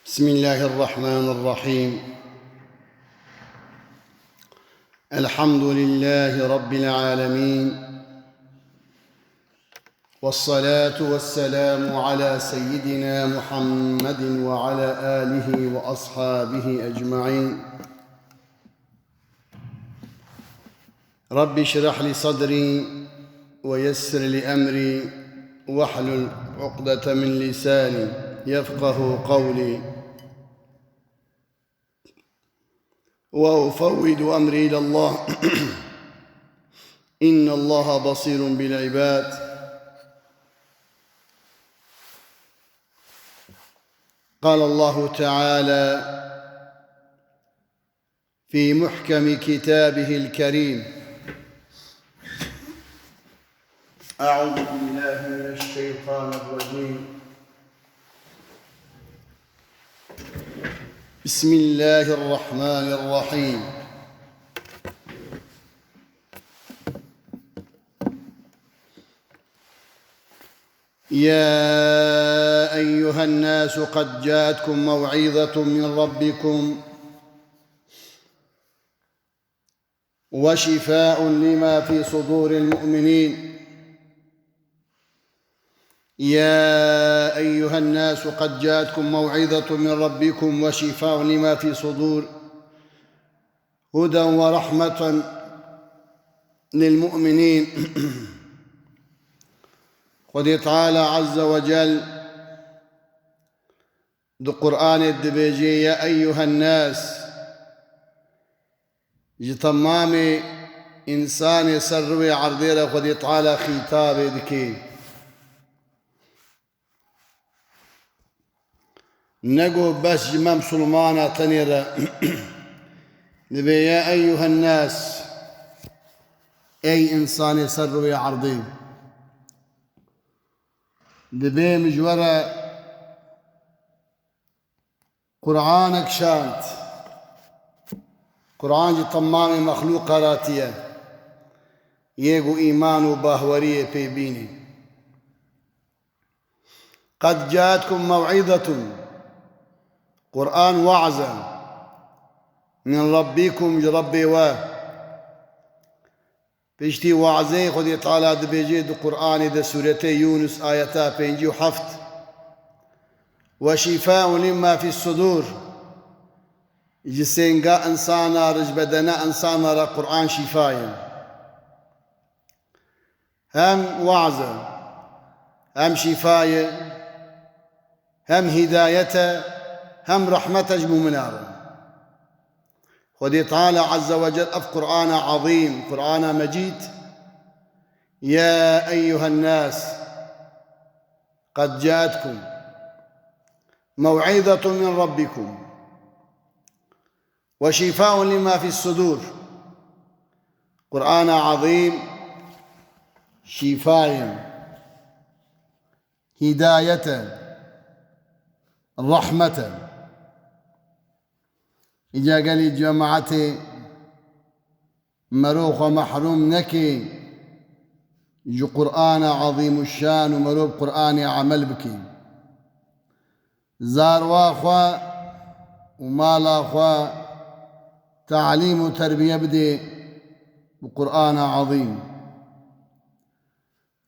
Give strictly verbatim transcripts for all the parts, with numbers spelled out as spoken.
بسم الله الرحمن الرحيم. الحمد لله رب العالمين. والصلاة والسلام على سيدنا محمد وعلى آله وأصحابه أجمعين. رب اشرح لي صدري ويسر لي أمري واحلل عقدة من لساني يفقه قولي. وأفوض أمري إلى الله. إن الله بصير بالعباد. قال الله تعالى في محكم كتابه الكريم. أعوذ بالله من الشيطان الرجيم. بسم الله الرحمن الرحيم. يا أيها الناس قد جاءتكم موعظة من ربكم وشفاء لما في صدور المؤمنين. يا أيها الناس قد جاءتكم موعظة من ربكم وشفاء لما في صدور هدى ورحمة للمؤمنين. Xwedê Teala Azze ve Cel di Qur'anê dibêje, "Ya eyyuhen nas", ji temamê însanê ser rûyê erdê re Xwedê Teala xîtabê dike. Nego bes ji me misilmana tenê re. Dibê, "Ya eyyuhen nas", ey însanê ser rûyê erdê. Dibê min ji we re Qur'anek şand. Qur'an ji temamê mexlûqa re hatiye. Yê ku îman û bahweriyê pê bînî. Qed caetkum mew'izetun. Qur'an we'z e. Min Rabbikum, ji Rebbê we. Piştî we'zê Xwedê Teala dibêje di Qur'anê de, sûretê Yûnus, ayeta pêncî û heft. Ve şîfaun lima fis sudur. Ji sênga insana re, ji bedena insana re Qur'an şîfa ye. Hem we'z e, hem şîfa ye, hem hîdayet e, hem rehmet e ji mumina re. Xwedê Teala Azze ve Cel ev Qur'ana Azîm, Qur'ana Mecîd, "Ya eyyuhen nas, qed caetkum mew'izetun min Rabbikum." Ve şîfaun lima fis sudur. Qur'ana Azîm şîfa ye, hîdayet e, rehmet e. Îca gelî cemaetê mero xwe mehrûm neke ji Qur'ana Azîmuşşan û mero bi Qur'anê emel bike. Zarwa xwe û mala xwe talîm û terbiye bide bi Qur'ana Azîm.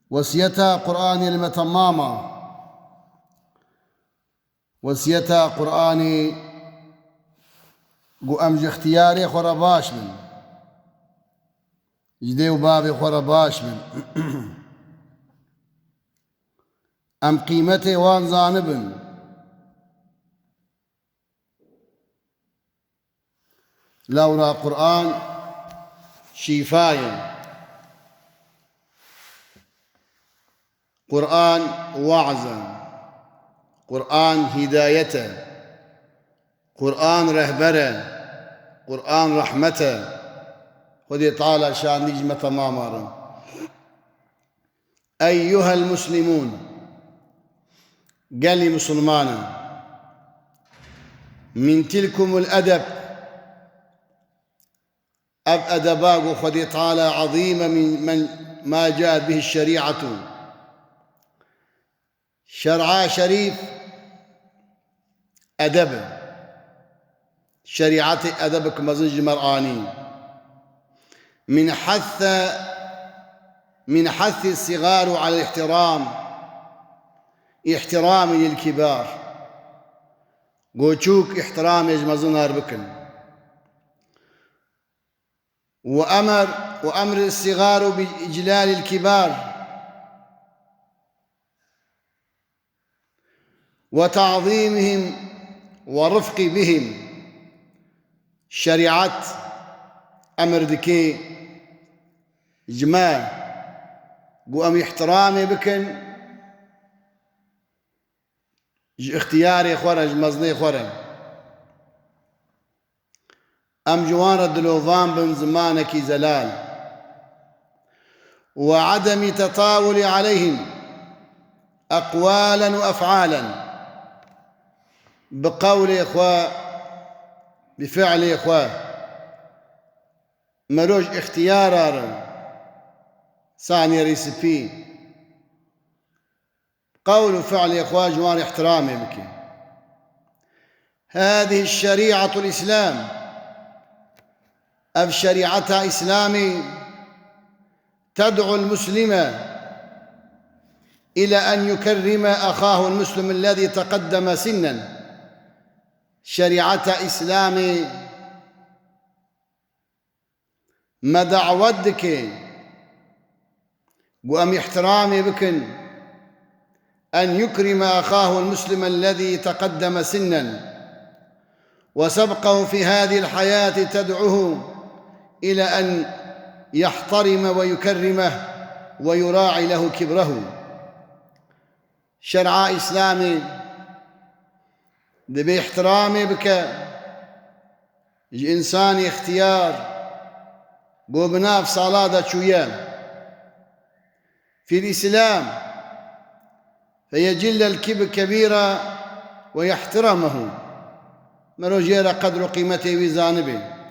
Wesiyeta Qur'anê li me temam e. Wesiyeta Qur'anê ku em ji ixtiyarê xwe re baş bin. Ji dê û bavê xwe re baş bin. Em qîmetê wan zanibin. Lewra Qur'an şîfa ye. Qur'an we'z e. Qur'an hîdayet e. Qur'an rehber e. Qur'an rehmet e. Xwedê Teala şandî ji me temama re. Eyyuhel muslimûn, gelî misilmanan, min tilkumul edeb, ev edeba ku Xwedê Teala Azîm e, min, men, ma caet bihi şerî'etu. Şer'a şerîf, edeb e. Şerîetê edebek mezin ji me re anî. Min hesse, min hessi sigaru alel ihtiram, ihtirami lil kibar. Go çûk îhtiramê ji mezinan re bikin. Ve emr, ve emr sigaru bi iclalil kibar. Ve ta'zîmihim ve rifqî bihim. Şerîet emir dike ji me, ku em îhtiramê bikin, ji îxtiyarê xwe re, ji mezinê xwe re. Em ji wan re dilovan bin zimanekî zelal. Ve edemî tetawulî aleyhim eqwalen û efalen. Bi qewlê xwe, bi fiilê xwe. Meroj îxtiyara re, sanê rîsipî. Qewl û fiilê xwe ji wan re îhtiramê bike. هذه الشريعة الإسلام. Ev şerîeta Îslamê تدعو المسلم إلى أن يكرم أخاه المسلم الذي تقدم سنا. Şerîeta Îslamê me dawet dike, ku em îhtiramê bikin. أن يكرم أخاه المسلم الذي تقدم سنا وسبقه في هذه الحياة، تدعوه إلى أن يحترم ويكرمه ويراعي له كبره. Şer'a Îslamê divê îhtiramê bike ji însanê îxtiyar, ku bi nav sala de çûye. في الإسلام فيجل الكب-، الكبير ويحترمه. Mero jê re qedr û qîmetê wî zanibe.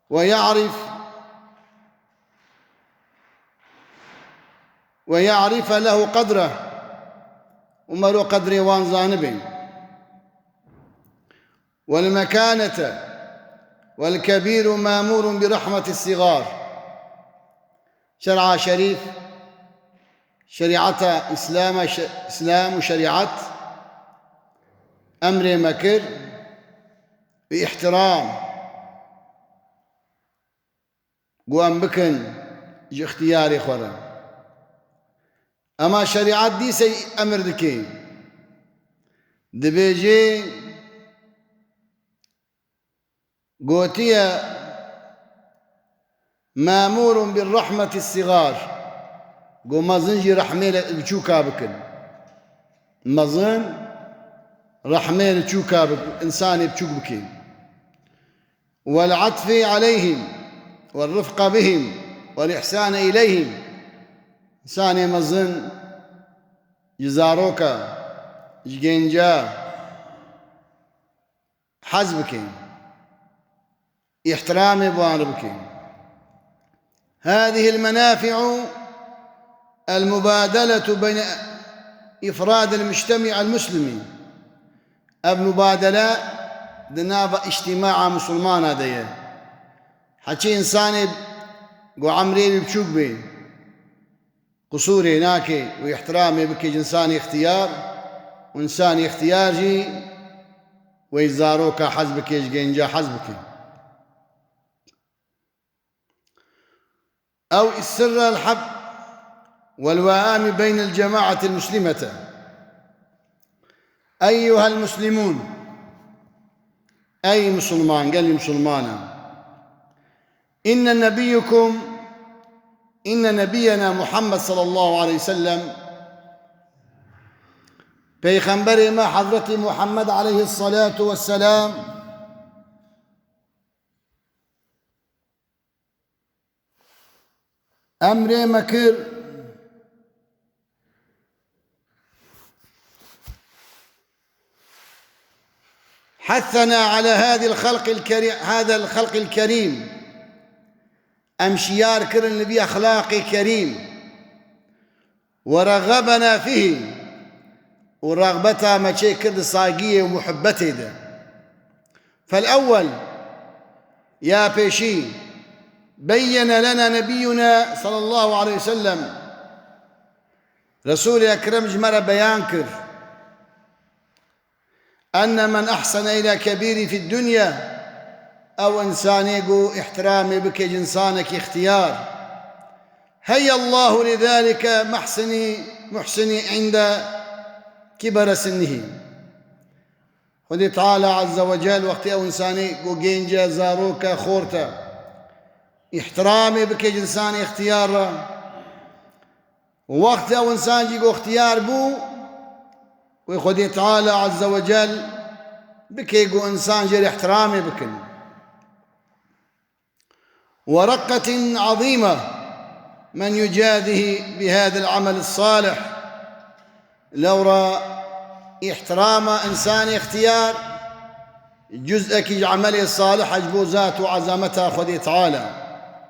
ويعرف، ويعرف له قدره. Û mero qedrê wan zanibe. والمكانة، والكبير مأمور برحمة الصغار. Şer'a şerîf, şerîeta Îslama, şe-, Îslam û şerîet emrê me kir bi îhtiram. Ku em bikin ji îxtiyarê xwe re. Ema şerîet dîse emir dike. Dibêje, gotiye, مأمور برحمة الصغار. Ku mezin jî rehmê li biçûka bikin. Mezin rehmê li çûka bi-, însanê biçûk bike. والعطف عليهم والرفق بهم والإحسان إليهم. Însanê mezin ji zaroka, ji gênca hez bike, îhtiramê bi wan re bike. هذه المنافع المبادلة بين أفراد المجتمع المسلم. Ev mubadele di nava îctîmaa misilmana de ye. Heçî însanê ku emrê wî biçûk be, qisûrê nake û îhtiramê bike ji însanê îxtiyar û însanê îxtiyar jî wê ji zaroka hez bike, ji gênca hez bike. أو السر الحب والوئام بين الجماعة المسلمة. أيها المسلمون، Ey misilman, gelî misilmana. إن نبيكم، إن نبينا محمد صلى الله عليه وسلم، Peyxemberê me Hezretî Muhammed aleyhisselatu vesselam emrê me kir. حثنا على هذه الخلق الكري-، هذا الخلق الكريم. Em şiyar kirin li vî exlaqê kerîm. ورغبنا فيه. û rexbeta me çê kir di saygiyê û muhibbetê de. Fel-ewwel, ya pêşî, beyyene lena nebiyyuna sallallahu aleyhi ve sellem, Resûlê Ekrem ji me re beyan kir, enne men ehsene îlâ kebîrî fid dunya, ew însanê ku îhtiramê bike ji însanekî ixtiyar, heyallahu li zalike muhsinî, muhsinî inde kibere sinnihî. Xwedê Teala Azze ve Cel wextê ew însanê ku gênc e, zarok e, xort e, îhtiramê bike ji însanê ixtiyar re, û wextê ew însan jî ku ixtiyar bû, wê Xwedê Teala Azze ve Cel bike ku însan jê re îhtiramê bikin. Ve reqqetin azîme men yucazihi bihâzel amel salih. Lewra îhtirama însanê ixtiyar cuz'ekî ji emelê salih e ji bo zat û ezameta Xwedê Teala.